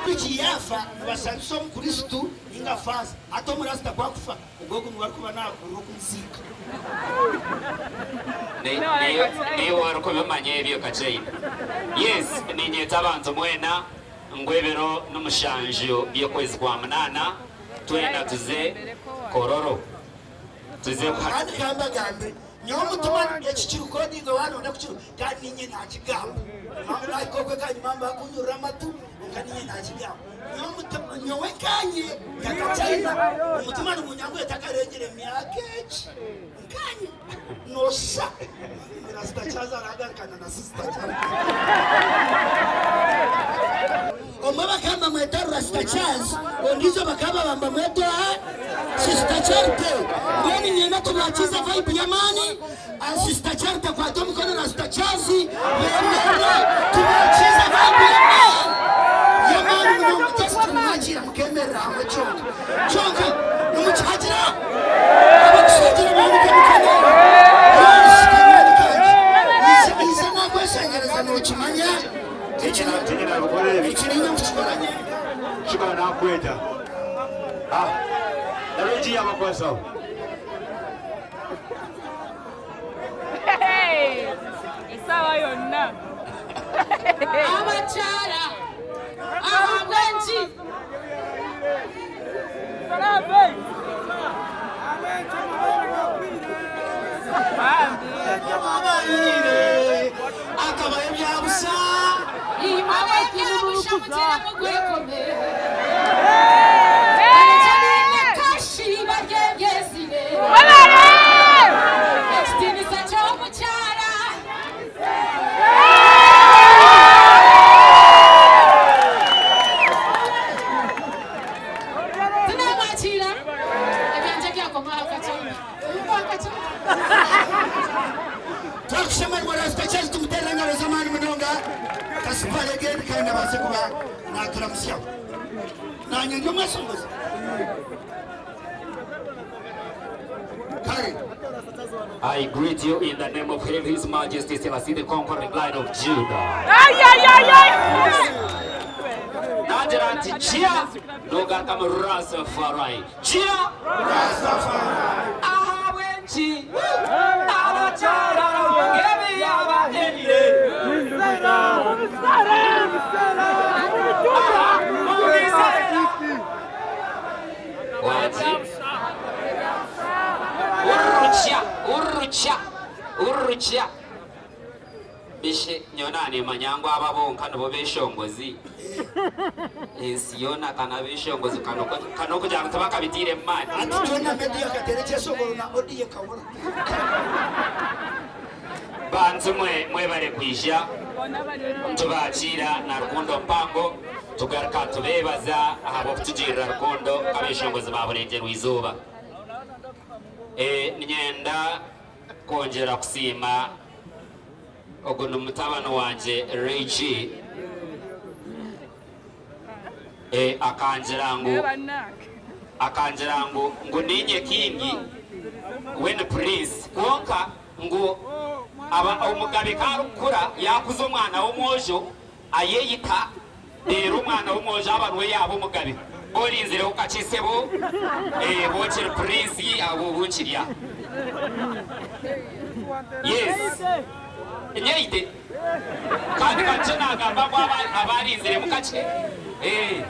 Wiki yaafa nibashabisa omukristo ninga faaza hati omurasita ku akufa ogwo ogwo niwe arikuba naakurira okumuziika. Naiwe orikubimanya ebyo Kachaina. Yes, niinyeta abantu mwena ngu ebiro n'omushanju by'okwezi kwa munaana twena tuze Kololo. Tuze kuha. Kandi ka mbagambire, nyowe omutima eki kirikodinga waaba nooyenda kukirora, kandi niinye naakigamba. Mpamvu naahika okwe kanyima mbakunyurira amatu, kwonka niinye naakigamba. Nyowe omutima, nyowe nkanye nka Kachaina, omutima nigunyanguhira takarengire myaka egi. Nkanye nooshusha Rasta Charles aragarukana na Sister Charles. Omwe bakaba nibamweta Rasta Charles, ondiijo bakaba baba nibamweta oha? Sister Charity. Mbwenu niinyenda tubakiize vibe y'amaani. Sister Charity akwate omukono Rasta Charles bemerere tubakiize vibe y'amaani. Y'amaani munonga. Just tumwakiira mukemerera hamwe kyonka. Kyonka nimukihagira? Abakushagira bahanike emikono. Yes, kanywani kangye. Ija nakweshengyereza nokimanya. Eki niinye nkukikora nyenka. Kikaba nakweta. Ah, Regi yabakwasaho. Esaawa yonna. Abakyala ahabw'enki? Akabaho ebya busha. Imwe ab'ebya busha mugire mugwekome. Abaija baine kashi baryebyezire. Ekitiinisa ky'omukyara. Tinamwakiira. Ebyangye byakoma aha kakye. Twakushemererwa Rasta Charles tumuteerere engaro z'amaani munonga Kasipale again kandi abaase kuba naaturamutsya. Naanye ndi omweshongozi. Kare. I greet you in the name of him, His Majesty Selassie the Conquering Lion of Judah. Nagira nti Jia nogarukamu Rastafari. Jia Rastafari. Ahabw'enki abakyara ebi yabaheire? Waki? Ururukya, ururukya, ururukya. Bishe nyowe nanemanya ngu aba bonka nibo beshongozi. Ensi yoona ka n'abeshongozi ka n'okugira ngu tibakabitaire mu maani. Hati twena media akateera ekyeshongoro na audio ekabura. Bantu mwe mwebare kwija nitubakiira na rukundo mpango tugaruka tubeebaza ahabw'okutugirira rukundo nk'abeshongozi ba Burengyerwa Izooba. Niinyenda kwongyera kusiima ogu ni mutabani wangye Ray G akangira ngu akangira ngu ngu niinye king we ni prince kwonka ngu aba omugabe ku arikukura yaakuza omwana w'omwojo ayeyita reero omwana w'omwojo aba niwe yaaba omugabe. Orinzireho kakye sebo, oba okiri prince obu nkiri aha. Yes. Nyeite. Kandi kakye naagamba ngu abarinziremu kakye.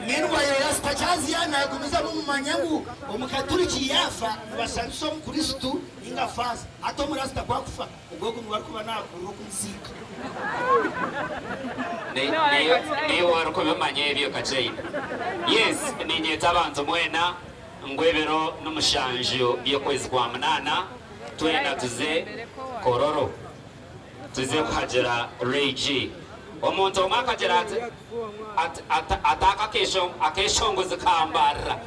Meanwhile Rasta Charles yanagumizamu mumanye ngu omukaturiki yaafa nibashabisa omukristo ninga faaza hati omurasita ku akufa ogwo ogwo niwe arikuba nakurira okumuziika. Naiwe orikubimanya ebyo Kachaina. Yes, niinyeta abantu mwena ngu ebiro n'omushanju by'okwezi kwa munaana twena tuze Kololo tuze kuhagira Ray G. Omuntu omwe akagira ati, ati, ati aka akeshongozi kambarira.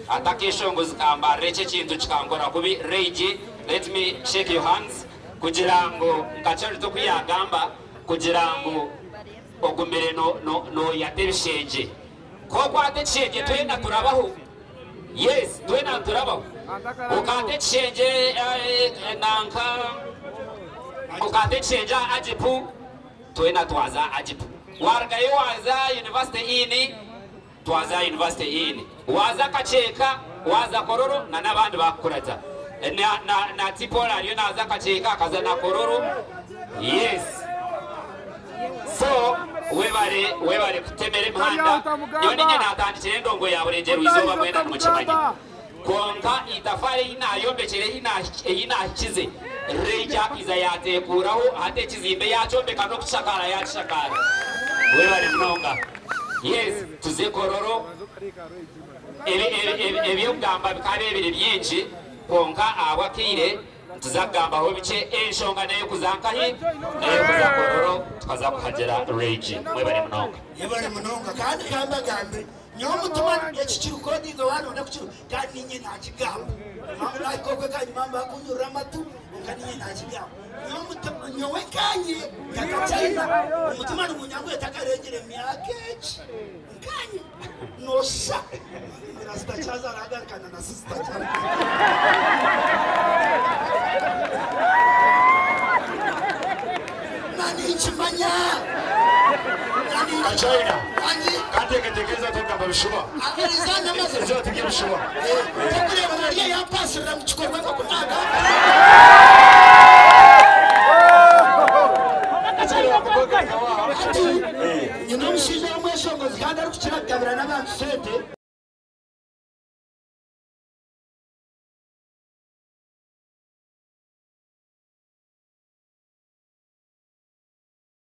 Ati akeshongozi kambarira eki ekintu kikankora kubi. Ray G. Let me shake your hands kugira ngu nka Charity oku yagamba kugira ngu ogumire no no noyata ebishengye. Ku okwata ekishengye twena turabaho. Yes, twena niturabaho. Okaata ekishengye nanka okaata ekishengye aha Agipu, twena twaza aha Agipu. Warugayo waaza University Inn, twaza aha University Inn. Waaza Kakyeka, waaza Kololo na n'abandi baakukurata. Na na na Tipol ariyo naaza Kakyeka akaza na Kololo. Yes. So webare webare kutemera emihanda. Nyowe ninye natandikire endongo ya Burengyerwa izooba mwena nimukimanya. Kwonka eitafari ei nayombekire ei nahikize Reigi akaiza yateekuuraho hati ekizimbe yakyombeka n'okukishakaara yakishakaara. Webare munonga. Yes tuze Kololo. Eby'okugamba bikaba biri bingi kwonka ahabw'akaire Nituza kugambaho bikye enshonga n'eyokuza nkahi? N'eyokuza Kololo tukaza kuhagira Regi. Mwebare munonga. Yebare munonga kandi kambagambire nyowe omutima eki kirikodinga wanonda kukiro kandi ninye nakigamba nahika okwe kanyuma bakunyurira amatu kwonka ninye nakigamba nyowe omutima nyowe nkanye nkakachaina omutima nigunyanguhira takarengire myaka egi nkanye Nosha Rasta Chaza arahagarikana na Sister Chaza. Naninkimanya. Kachina. Angi Kateekateeka togamba bishuba. Akiriza namaze. Ezo tibyo bishuba. Tokureba nariya yampasirira mu kikorwa nk'oku nagamba. Hati nyine omushaija w'omweshongozi kandi arikukira kugabira n'abantu sente.